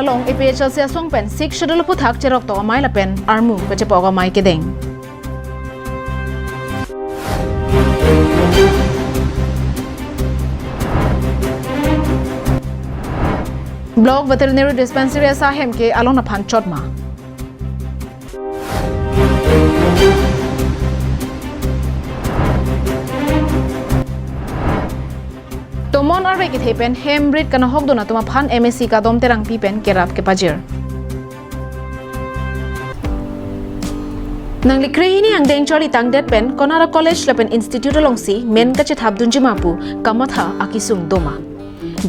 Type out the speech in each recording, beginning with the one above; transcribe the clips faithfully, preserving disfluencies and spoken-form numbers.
along A P H L C asong pen Sixth Schedule aphuthak cheroktok amei lapen armu kachepa-ok amei kedeng. Block Veterinary Dispensary asaihem ke alon aphan chot ma? Tomon arve kethe pen hem rit kanahokdun atum aphan M A C Kadom Terangpi pen kerap kepajir. Nangli krehini angdeng charli tangdet pen konat a-college lapen institute alongsi men kachethapdunji ma pu kamatha akesung doma?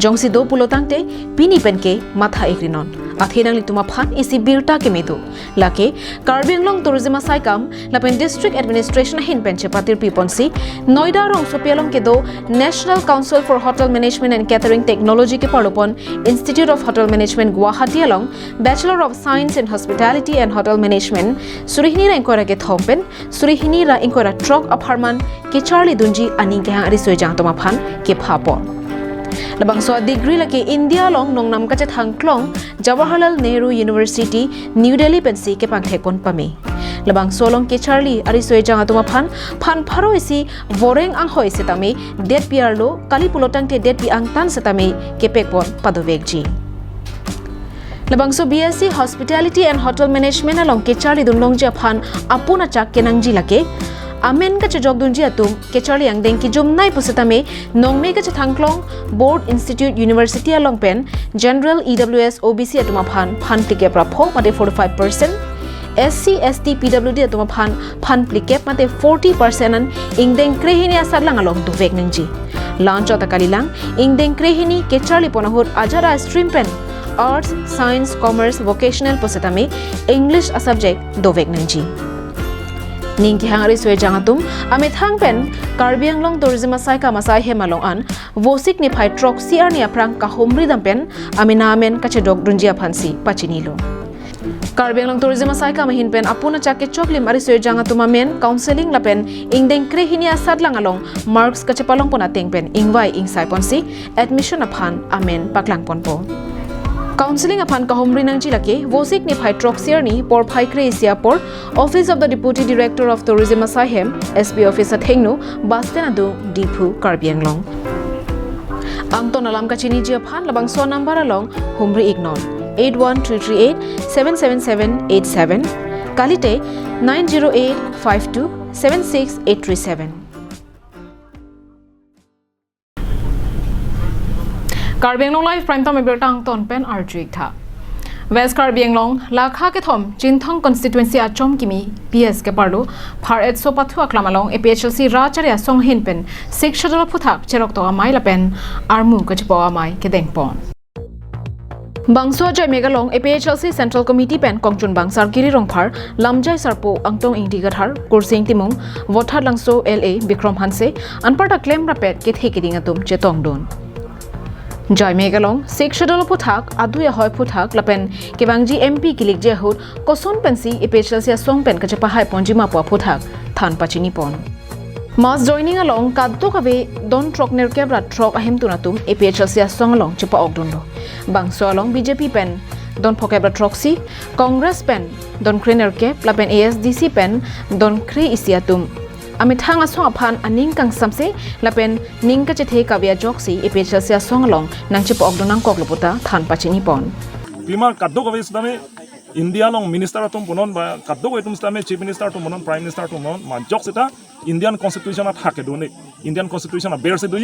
Jongsi do pulo tangte pini penke matha-ikrinon. Athe nanglitum aphan isi birta keme do. Lake Karbi Anglong Tourism asaikam lapen District Administration ahin pen chepatirpi ponsi Noida rongsopi along kedo National Council for Hotel Management and Catering Technology keparlopon Institute of Hotel Management Guwahati along Bachelor of Science in Hospitality and Hotel Management suri hini ra ingkoi ra kethom pen suri hini ra ingkoi ra throk apharman kecharlidunji aning kehang ariso ejang atum aphan kepapon. Labangso a-degree lake India along nongnam kachethangklong Jawaharlal Nehru University, New Delhi pensi kepangthekpon pame. Labangso along kecharli ariso ejang atum aphan phan pharo isi voreng anghoi setame detpi arlo, kali pulo tangte detpi angtan setame kepekpon padovekji. Labangso B S C Hospitality and Hotel Management along kecharlidun longji aphan apun achak kenangji lake amen kachejokdunji atum kecharli angdeng kejumnei pusitame nongme kachethangklong Board Institute University along pen General, E W S, O B C atum aphan phan phlikep ra pho mate forty-five percent, S C, S T, P W D atum aphan phan phlikep mate forty percent an ingdeng krehini asatlang along dovek nangji. La-anchot ta kalilang, ingdeng krehini kecharlipon ahut ajat a-stream pen Arts, Science, Commerce, Vocational pusitame English a-subject dovek nangji. Ning kehang ariso ejang atum amethang pen Karbi Anglong Tourism asaikam asaihem along an Vosik niphai throksi arni aphrang kahumri dam pen amena amen kachedokdunji aphansi pachinilo. Karbi Anglong Tourism asaikam ahin pen apun achak kechoklim ariso ejang atum amen counselling lapen ingdeng krehini asatlang along marks kachepalongpon ateng pen ingvai ingsaiponsi admission aphan amen paklangponpo. Counselling aphan kahumri nangji lake Vosik niphai throksi arni porphai kre-isi apor Office of the Deputy Director of Tourism asaihem, S P office athengno, bus stand adung, Diphu, Karbi Anglong. Angton alam kachiniji aphan labangso number along humri-iknon, eight one three three eight seven seven seven eight seven, kalite nine zero eight five two seven six eight three seven. Karbi Anglong Live Prime Time abirta angton pen arju-ik tha. West Karbi Anglong, lakha kethom Chinthong constituency achom kimi P S keparlo phar-etso pathu aklam along A P H L C rachari asong ahin pen Sixth Schedule aphuthak cheroktok amei lapen armu kachepa-ok amei kedengpon. Bangso ajaimek along A P H L C Central Committee pen kongchunbang Sarkiri Rongphar, lamjai sarpo Angtong Ingti Kathar, Kursing Timung, Vothatlangso L A Bikrom Hanse, anparta klem rapet kethe keding atum chetongdun. Jaimek along Sixth Schedule aphuthak, adui ahoi aphuthak lapen kevangji M P kilikji ahut koson pensi A P H L C asong pen kachepahaiponji ma pu aphuthak than pachinipon. Mass joining along kadokave don throk nerkep ra throk ahemtun atum A P H L C asong along chepa-okdunlo. Bangso along B J P pen don phokep ra throksi, Congress pen don kre nerkep lapen A S D C pen don kre-isi atum amethang asong aphan aning kangsamse lapen ning kachethe kave ajoksi A P H L C asong along nangchepa-okdun nangkoklo puta than pachinipon. Pima kadokave setame India along minister atum punon ba kadokave atum setame Chief Minister atum punon, Prime Minister atum punon, majok seta Indian Constitution athak kedo-ik, Indian Constitution abersi do,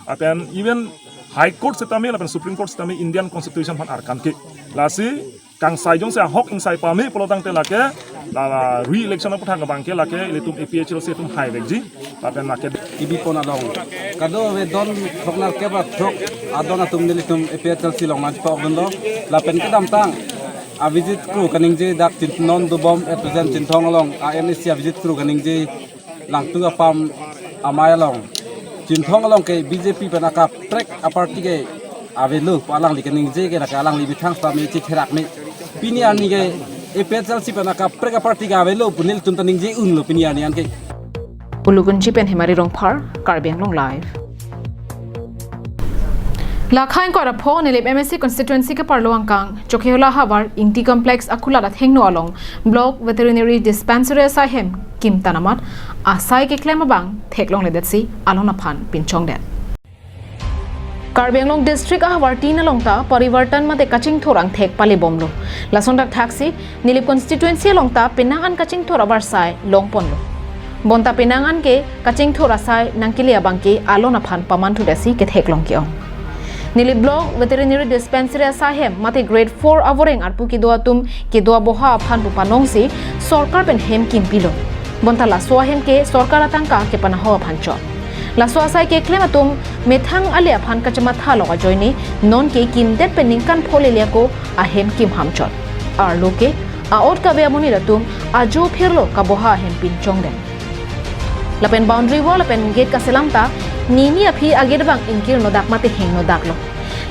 lapen even High Court setame lapen Supreme Court setame Indian Constitution aphan arkan ke. Lasi kangsai jongsi ahok ingsai pame pulo tangte lake, la, la, re-election aphuthak abang ke lake ilitum A P H L C atum haivekji lapen lake. Ibipon along kadokave don throk nerkep ra throk adon atum nelitum A P H L C along nangchepa-okdunlo lapen kedamtang avisit kru kaningje dak Chin-, non dobom at present Chinthong along a M A C avisit kru kaningje Langtuk Apam amei along Chinthong along ke B J P pen akaprek aparty ke avelo pu alangli kaningje ke lake alangli methang setame chetherak me. Pini arni ke A P H L C pen akaprek aparty ke avelo pu nelitum ta ningje unlo pini arni anke. Ulugunji pen Hemari Rongphar, Karbi Anglong Live. Lakha ingkoi ra pho Nilip M A C constituency keparlo angkang Chokhehola havar Ingti Complex akulat athengno along Block Veterinary Dispensary asai hem kimtan amat asai keklem abang theklongledetsi alon aphan pinchongdet. Karbi Anglong district ahavar tin along ta parivartan mate kachingthur angthek palebomlo. Lason thakthaksi Nilip constituency along ta penang an kachingthur avarsai longponlo. Bonta penang an ke kachingthur asai nangkele abang ke alon aphan pamanthudetsi ketheklong ke-ong. Nilip Block Veterinary Dispensary asai hem mate grade four avoreng arpu kedo atum kedo aboha aphan pu panongsi sorkar pen hem kimpilo. Bonta laso ahem ke sorkar atangka kepanaho aphan chot. Laso asai keklem atum methang ale aphan kachemathalok ajoine non ke kimdet pen ningkan pho lele ako ahem kimham chot. Arlo ke a-ot kave amonit atum ajo phirlo kaboha ahem pinchongdet. Lapen boundary wall lapen gate kaselam ta nini aphi agate abang ingkirnodak mate hengnodaklo.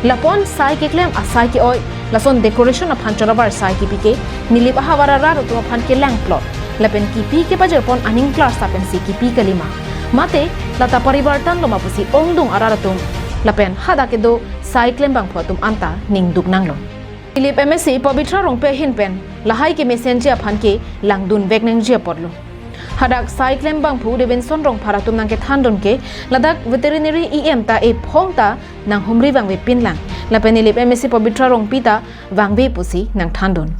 Lapon sai keklem asai ke-oi, lason decoration aphan chot avarsai kipi ke Nilip ahavar arat atum aphan kelangplot. Lapen kipi kepajirpon aning klarsa pensi kipi kalima. Mate lata parivartan loma pusi ongdung arat atum lapen hadak kedo sai klem bangphu atum anta ningduk nanglo. Nilip M A C Pabitra Rongpi ahin pen lahai kemesenji aphan ke langdunvek nangji apotlo. Hadak sai klem bangphu Debenson Rongphar atum nangkethandun ke ladak veterinary E M ta ephong ta nanghumri vangvepinlang. Lapen Nilip M A C Pabitra Rongpi ta vangve pusi nangthandun.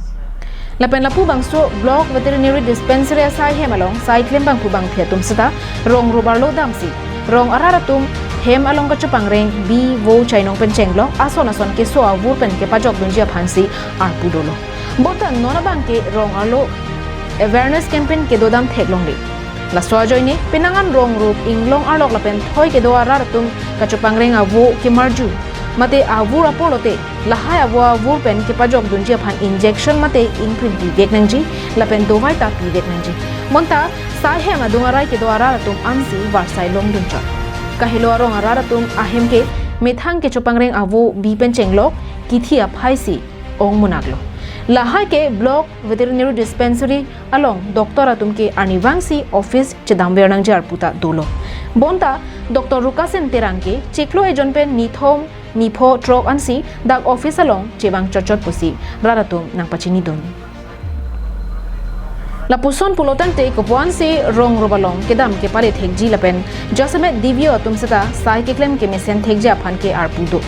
Lapen lapu bangso Block Veterinary Dispensary asai hem along sai klem bangphu bangphi atum seta rong rup arlo damsi rong arat atum hem along kachopangreng bi vo chainong pen chenglok ason ason keso avur pen kepajokdunji aphansi arpu dolo. Bonta non abang ke rong arlo awareness campaign kedodam theklongle. Laso ajoine penang an rong rup inglong arlok lapen thoi kedo arat atum kachopangreng avo kemarju mate avur apor lote lahai avo avur pen kepajokdunji aphan injection mate ingprim pivek nangji lapen dovai ta pivek nangji. Bonta sai hem adung arai kedo arat atum ansi varsai longdun chot. Kahelo arong arat atum ahem ke methang kechopangreng avo bi pen chenglok kithi aphaisi ong munaklo. Lahai ke Block Veterinary Dispensary along doctor atum ke arnivangsi office chedamver nangji arpu ta dolo. Bonta Doctor Rukasen Terang ke chiklo ejon pen nithom nipho throk ansi dak office along chevang chotchot pusi rat atum nangpachinidun. Lapuson pulotangte kopuansi rong rup along kedam kepale thekji lapen jasemet D V O atum seta sai keklem kemesen thekji aphan ke arpu do.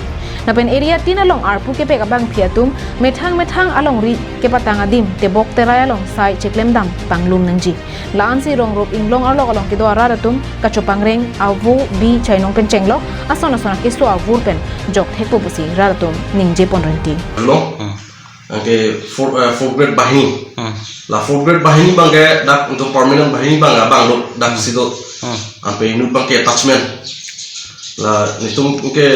Lapen area tin along arpu kepek abangphi atum methang methang alongri kepatang adim tebok terai along sai cheklem dam panglum nangji. La-ansi rong rup inglong arlok along kedo arat atum kachopangreng avo bi chainong pen chenglok ason ason akeso avur pen jok thekpo pusi rat atum ningje pon rinti. Lo, Hmm. Anke four, eh, fourth grade bahini. Hmm. La fourth grade bahini abang ke dak untuk permanent bahini abang abang lo dak Hmm. situ. Hmm. Anpe inut abang ke attachment. La netum ke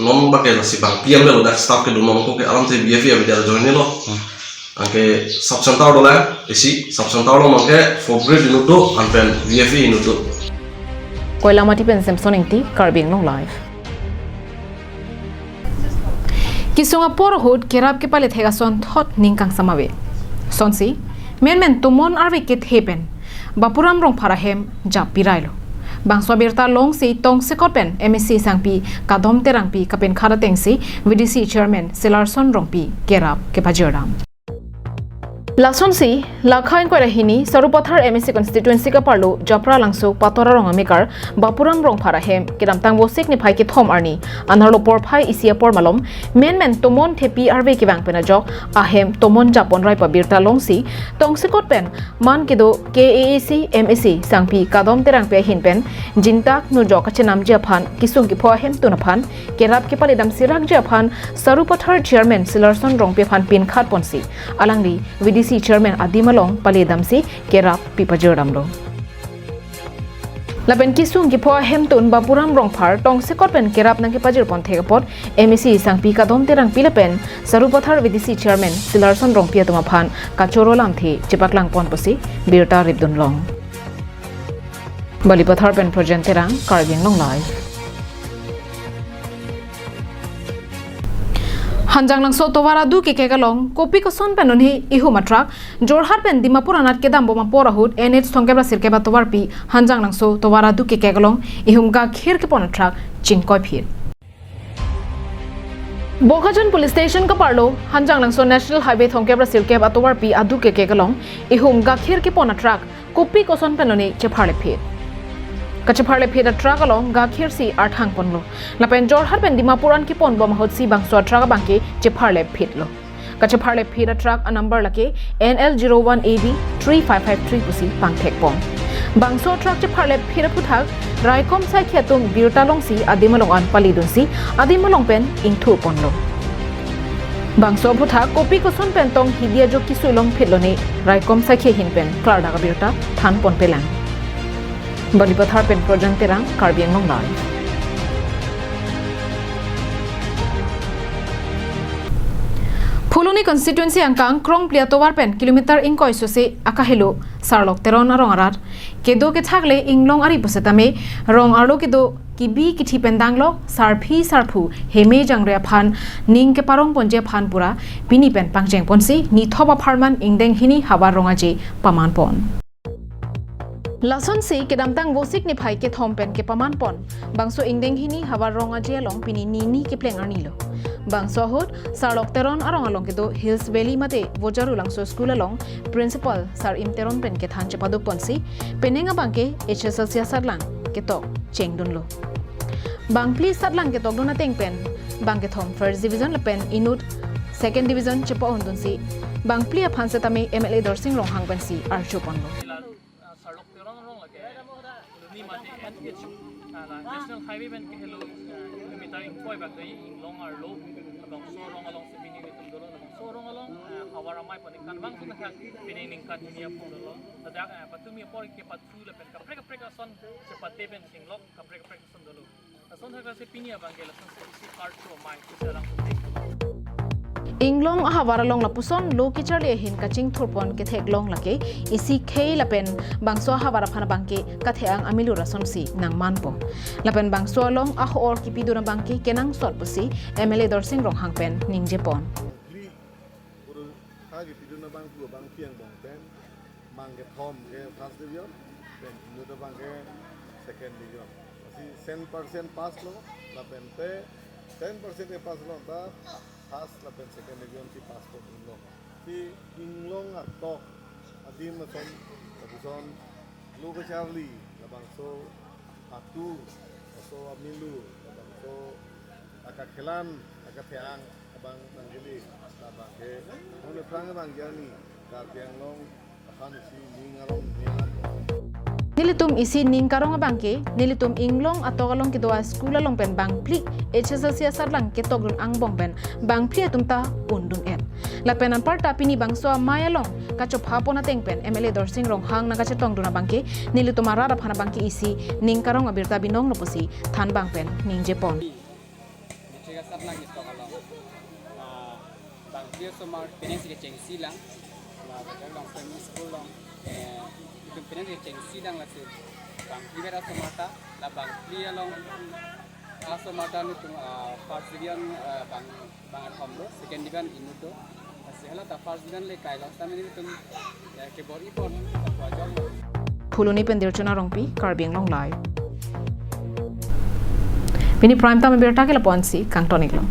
non abang ke lasi bang P M lo dak staff kedo non ko ke alam te B F E abang dia join lo. Hmm. Anke sub center dolang, isi sub center along abang ke fourth grade inut do, anpen B F E inut do. Koilamati pen Samson Ingti, Karbi Anglong Live. Kesung apor ahut kerap kepale thek ason thot ning kangsam ave. Sonsi, menmen tomon arve kethe pen Bapuram Rongphar ahem jap pirailo. Bangso abirta longsi tongsekot pen M A C sangpi Kadom Terangpi kapenkhat atengsi V D C chairman Silarson Rongpi kerap kepajirdam. Lasonsi, lakha ingkoi ra hini, Sarupathar M A C constituency kaparlo, Japra Langso, Pator arong amekar, Bapuram Rongphar ahem, kedamtang Vosik niphai kethom arni, anarlo porphai isi apor malom, menmen tomon thepi arve kevang pen ajok, ahem tomon japon rai pabirta longsi, tongsekot pen, man kedo K A A C M A C sangpi Kadom Terangpi ahin pen, jintak nujok kachenamji aphan, kesung kepho ahemtun aphan, kerap kepaledam sirakji aphan, Sarupathar chairman Silarson Rongpi aphan pinkhat ponsi, alangli V D C chairman adim along paledamsi kerap pipajirdamlo. Lapen kesung kepho ahemtun Bapuram Rongphar tongsekot pen kerap nangkepajir pon thek apot M A C sangpi Kadom Terangpi lapen Sarupathar V D C chairman Silarson Rongpi atum aphan kachoro lamthe chepaklang pon pusi birta ripdun long. Balipathar pen Projen Terang, Karbi Anglong Live. Hanjanglangso tovar adu kekek along, kopi koson pen unhi ihum atruck, Jorhat pen Dimapur anat kedambom apor ahut, N H thomkep ra sirkep atovarpi, Hanjanglangso tovar adu kekek along, ihum gakhir kepon atruck, chingkoiphit. Bokajan Police Station kaparlo, Hanjanglangso National Highway thomkep ra sirkep atovarpi aduk kekek along ihum gakhir kepon a-truck kopi koson penlone chepharlepphit. Kachepharlepphit a-truck along gakhir si arthang ponlo. Lapen Jorhat pen Dimapur an keponbom ahutsi bangso a-truck abangke chepharlepphitlo. Kachepharlepphit a-truck a-number lake N L zero one A B three five five three pusi pangthekpon. Bangso a-truck chepharlepphit aphuthak raikom saikhi atum birta longsi adim along an palidunsi adim along pen ingthu ponlo. Bangso aphuthak kopi koson pen tong hidi ajo keso longphit lone raikom saikhi ahin pen klardak abirta than ponpelang. Balipathar pen Projan Terang, Karbi Anglong Live. Phuloni constituency angkang Krongpli atovar pen kilometer ingkoi sose akahelo Sarlok Teron arong arat kedo kethak le inglong ari pusitame rong arlo kedo kibi kithi pen danglo, sarpi sarpo heme jangre aphan ning keparong ponji aphan pura pini pen pangcheng ponsi nithop apharman ingdeng hini havar rong aje paman pon. Lasonsi kedamtang Vosik niphai kethom pen kepaman pon bangso ingdeng hini havar rong aje along pini nini kepleng arnilo. Bangso ahut Sarlok Teron arong along kedo Hills Valley mate Vojarulangso School along Principal Sar Im Teron pen kethan chepaduk ponsi penang abangke H S L C asatlang ketok chengdunlo. Bangphli satlang ketokdun ateng pen bangkethom first division lapen inut second division chepa-ondunsi bangphli aphan setame M L A Dorsing Ronghang pensi archo ponlo. Ah, Sarlok Teron arong lake, Phuloni mate N H, ah, la National Highway pen kehelo, ah, kilometer ingkoi bak dei inglong arlo, labangso arong along si pini nelitum dolo, labangso arong along, ah, havar amei pon ningkan vangsun athak pini ningkan hini apor dolo. Ladak, ah, patumi apor kepathu lapen kaprek kaprek ason chepate pen chinglok kaprek kaprek ason dolo. Lason thak lasi pini abangke lasonsi isi karcho amei kusalang. Inglong ahavar along lapuson lo kecharli ahin kachingthur pon ketheklong lake isi khei lapen bangso ahavar aphan abangke kathe-ang amilur asonsi nangman pon. Lapen bangso along ahor kipidun abangke kenangsot pusi M L A Dorsing Ronghang pen ningje pon. Bangphli puru ha kipidun abang pu abang piang bong pen bangkethom ke first division, pen inut abangke second division. Lasi cent percent pass lo, lapen te cent percent ke pass lo ta first lapen second division si pass ponlo. Si inglong atok adim ason, lapuson lo kecharli, labangso atur, laso amilur, labangso akakhelan, akathe-ang abang nangjili, labangke, non ephrang abang jarni, Karbi Anglong aphan isi ning arong nian. Nelitum isi ning karong abangke, nelitum inglong atok along kedo a-school along pen bangphli H S L C asatlang ketokdun angbong pen bangphli atum ta undun-et. Lapen anparta pini bangso amei along kachopha pon ateng pen M L A Dorsing Ronghang nangkachetongdun abangke, nelitum arat aphan abangke isi ning karong abirta binonglo pusi thanbang pen ningje pon. Metric asatlang ketok along, ah, bangphli asomar penang si kechengsi lang, la Vojarulangso School along, eh, itum penang si kechengsi lang, lasi bangphli vet asomar ta, la bangphli along asomar ta nelitum, ah, first division, ah, bang, bangkethom do, second division inut do. Lasi hala ta first division le kailong setame nelitum, eh, kebor-i pon, apo ajok lo. Phuloni pen Dirchona Rongpi, Karbi Anglong Live. Pini prime time abirta ke lapu-ansi kangton-iklo.